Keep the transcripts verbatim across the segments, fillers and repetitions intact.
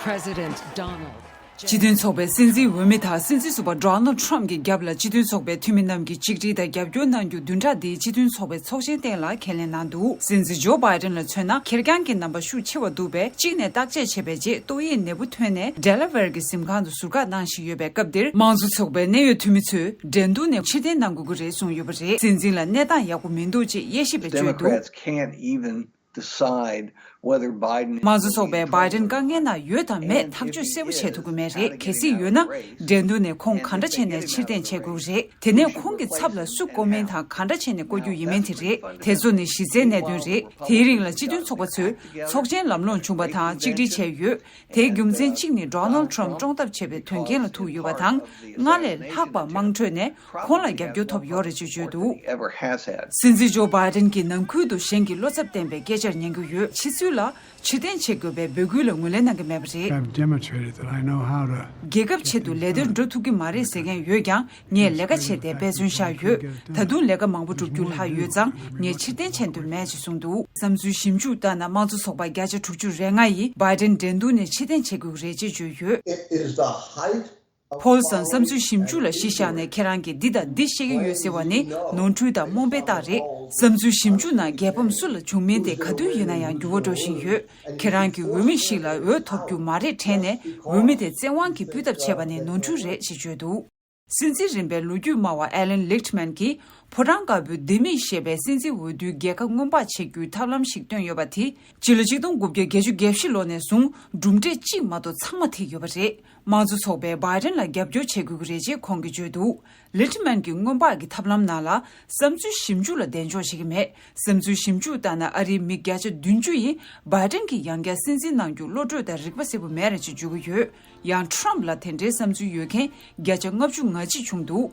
President Donald J. སྤྱི་མཐུན་ཚོགས་པའི་སྲིད་འཛིན་འོས་མི་དང་སྲིད་འཛིན་ཟུར་པ་Donald Trump གྱི་རྒྱབ་ལ་སྤྱི་མཐུན་ཚོགས་པའི་འཐུས་མི་རྣམས་ཀྱིས་ཆིག་སྒྲིལ་དང་རྒྱབ་སྐྱོར་གནང་རྒྱུ་བདུན་ཕྲག་འདིའི་སྤྱི་མཐུན་ཚོགས་པའི་ཚོགས་ཆེན་སྟེང་ལ་ཁས་ལེན་གནང་འདུག་སྲིད་འཛིན་ཇོ་བྷའི་ཏན་ལ་མཚོན་ན། ཁེར་རྐྱང་གི་རྣམ་པ་ཤུགས་ཆེ་བ་འདུག་པས། གཅིག་ནས་བརྟག་དཔྱད་བྱས་པའི་རྗེས་ཏོག་དབྱིབས་ནད་འབུ་ཐོན་ནས་Delaware གྱི་གཟིམ་ཁང་དུ་ཟུར་བཀག་གནང་བཞིན་ཡོད་པའི་སྐབས་འདིར། དམངས་གཙོ་ཚོགས་པའི་གནད་ཡོད་འཐུས་མི་ཚོས་འགྲན་བསྡུར་ནས་ཕྱིར་འཐེན་གནང་དགོས་ཀྱི་རེད་གསུངས་ཡོད་པ་རེད། སྲིད་འཛིན་ལ་གནས་སྟངས་ཡག་པོ་མི་འདུག་ཅེས་དབྱེ་ཞིབ་པས་བརྗོད་འདུག Democrats can't even decide whether Biden དམངས་གཙོ་ཚོགས་པས་Biden དཀའ་ངལ་ནང་ཡོད་དང་མེད་ཐག་གཅོད་གསལ་པོ་བྱེད་ཐུབ་ཀྱི་མེད་རེད། གལ་སྲིད་ཡོད་ན། འགྲན་བསྡུར་ནས་ཁོང་ག་འདྲ་བྱས་ནས་ཕྱིར་འཐེན་བྱེད་དགོས་རེད། དེ་ནས་ཁོང་གི་ཚབ་ལ་སུ་བསྐོ་མིན་དང་ག་འདྲ་བྱས་ནས་བསྐོ་རྒྱུ་ཡིན་མིན་དེ་རེད། དེ་ཚོ་ནི་གཞི་རྩའི་གནད་དོན་རེད། དེའི་རིང་ལ་སྤྱི་མཐུན་ཚོགས་པ་ཚོས་ཚོགས་ཆེན་ལམ་ལྷོང་བྱུང་བ་དང་གཅིག་སྒྲིལ་བྱས་ཡོད། དེའི་རྒྱུ་མཚན་གཅིག་ནི་Donald Trump བཀྲོངས་ཐབས་བྱས་པའི་དོན་རྐྱེན་ལ་ཐུག་ཡོད་པ་དང་། སྔར་ལས་ལྷག་པ་དམངས་ཁྲོད་ནས་ཁོང་ལ་རྒྱབ་སྐྱོར་ཐོབ་ཡོད་རེད་ཅེས་བརྗོད་འདུག ever has had. སྲིད་འཛིན་ཇོ་བྷའི་ཏན་གྱིས་ནང་ཁུལ་དུ་གཞན་གྱི་བློ་འཚབ་བསྟན་པའི་སྐད་ཆར་ཉན་གྱི་ཡོད། ཕྱི་ཚུལ་ལ་ཕྱིར་འཐེན་བྱེད་དགོས་པའི་འབོད་སྐུལ་ལ་ངོས་ལེན་གནང་གི་མེད་པ་རེད། I've demonstrated that I know how to རྒྱལ་ཁབ་ཆེད་དུ་ལས་དོན་འགྲོ་ཐུབ་ཀྱི་མ་རེད་ཟེར་མཁན་ཡོད་ཀྱང་། ངས་ལས་ཀ་བྱས་ཏེ་འབད་བརྩོན་བཞག་ཡོད། ད་དུང་ལས་ཀ་མང་པོ་སྒྲུབ་རྒྱུ་ལྷག་ཡོད་ཙང་། ངས་ཕྱིར་འཐེན་བྱེད་འདོད་མེད་ཅེས་གསུངས་འདུག་བསམ་ཚུལ་ཞིབ་འཇུག་ལྟར་ན། དམངས་གཙོ་ཚོགས་པ་བརྒྱ་ཆ་དྲུག་ཅུ་རེ་ལྔ་ཡིས་Biden འགྲན་བསྡུར་ནས་ཕྱིར་འཐེན་བྱེད་དགོས་ཀྱི་རེད་ཅེས་བརྗོད་ཡོད། It is the height of ཕོལ་སང་བསམ་ཚུལ་ཞིབ་འཇུག་ལ་གཞི་བཞག་ནས་ཁྱེད་རང་གིས་འདི་དང་འདི་བཤད་ཀྱི་ཡོད་ཟེར་བ་ནི་ནོར་འཁྲུལ་དང་རྨོངས་པའི་རྟགས་རེད། བསམ་ཚུལ་ཞིབ་འཇུག་ནང་རྒྱལ་ཕམ་སུ་ལ་བྱུང་མིན་དེ་ག་དུས་ཡིན་ན་ཡང་འགྱུར་བ་འགྲོ་བཞིན་ཡོད། ཁྱེད་རང་གིས་འོས་མི་ཞིག་ལ་འོས་ཐོབ་རྒྱུ་མ་རེད་དྲན་ནས། འོས་མི་དེ་བཙན་དབང་གིས་སྤུས་ཐབས་བྱས་པ་ནི་ནོར་འཁྲུལ་རེད་ཅེས་བརྗོད་འདུག་སྲིད་འཛིན་རིམ་པའི་ལོ་རྒྱུས་སྨྲ་བ་Alan Lichtman གྱིས་ཕོ་བྲང་དཀར་པོའི་ལྡེ་མིག་ཞེས་པའི་སྲིད་འཛིན་འོས་བསྡུའི་རྒྱལ་ཁ་སྔོན་དཔག་བྱེད་རྒྱུའི་ཐབས་ལམ་ཞིག་བཏོན་ཡོད་པ་དེས། སྤྱི་ལོ་ཆིག་སྟོང་དགུ་བརྒྱ་བརྒྱད་ཅུ་གྱ་བཞི་ལོ་ནས་བཟུང་གྲུབ་འབྲས་གཅིག་མ་གཏོགས་ཚང་མ་ཐེག་ཡོད་པ་རེད། དམངས་གཙོ་ཚོགས་པས་Biden ལ་རྒྱབ་སྐྱོར་བྱེད་དགོས་ཀྱི་རེད་ཅེས་ཁོང་གིས་བརྗོད་འདུག Lichtman གྱི་སྔོན་དཔག་གི་ཐབས་ལམ་ནང་ལ་བསམ་ཚུལ་ཞིབ་འཇུག་ལ་གདེང་འཇོག་བྱེད་ཀྱི་མེད། བསམ་ཚུལ་ཞིབ་འཇུག་ལྟར་ན། ཨ་རིའི་མི་བརྒྱ་ཆ་བདུན་ཅུ་ཡིས་Biden གྱིས་ཡང་བསྐྱར་སྲིད་འཛིན་གནང་རྒྱུ་བློ་གྲོས་དང་རིག་པ་གསལ་པོ་མེད་རེད་ཅེས་བརྗོད་ཀྱི་ཡོད། ཡང་Trump ལ་དེ་འདྲའི་བསམ་ཚུལ་ཡོད་མཁན་བརྒྱ་ཆ་ལྔ་བཅུ་ང་གཅིག་བྱུང་འདུག་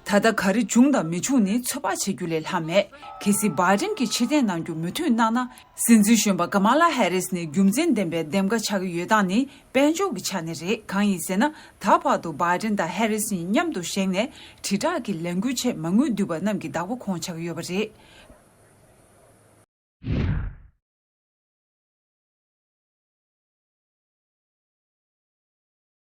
ད་ལྟ་ག་རེ་བྱུང་དང་མི་བྱུང་ནི་ཚོད་དཔག་བྱེད་རྒྱུ་ལས་ལྷག་མེད། གལ་སྲིད་Biden གྱིས་ཕྱིར་འཐེན་གནང་རྒྱུ་མོས་མཐུན་གནང་ན། སྲིད་འཛིན་གཞོན་པ་Kamala Harris ནི་རྒྱུ་མཚན་ལྡན་པའི་འདེམས་ཀ་ཆགས་ཀྱི་ཡོད་སྟངས་ནི་དཔལ་འབྱོར་གྱི་ཆ་ནས་རེད། གང་ཡིན་ཟེར་ན། ད་བར་དུ་Biden དང་Harris གཉིས་མཉམ་དུ་བཞེངས་ནས་དྲིལ་བསྒྲགས་ཀྱི་ལས་འགུལ་ཆེད་མ་དངུལ་བསྡུས་པ་རྣམས་ཀྱི་བདག་པོ་ཁོང་ཆགས་ཀྱི་ཡོད་པ་རེད།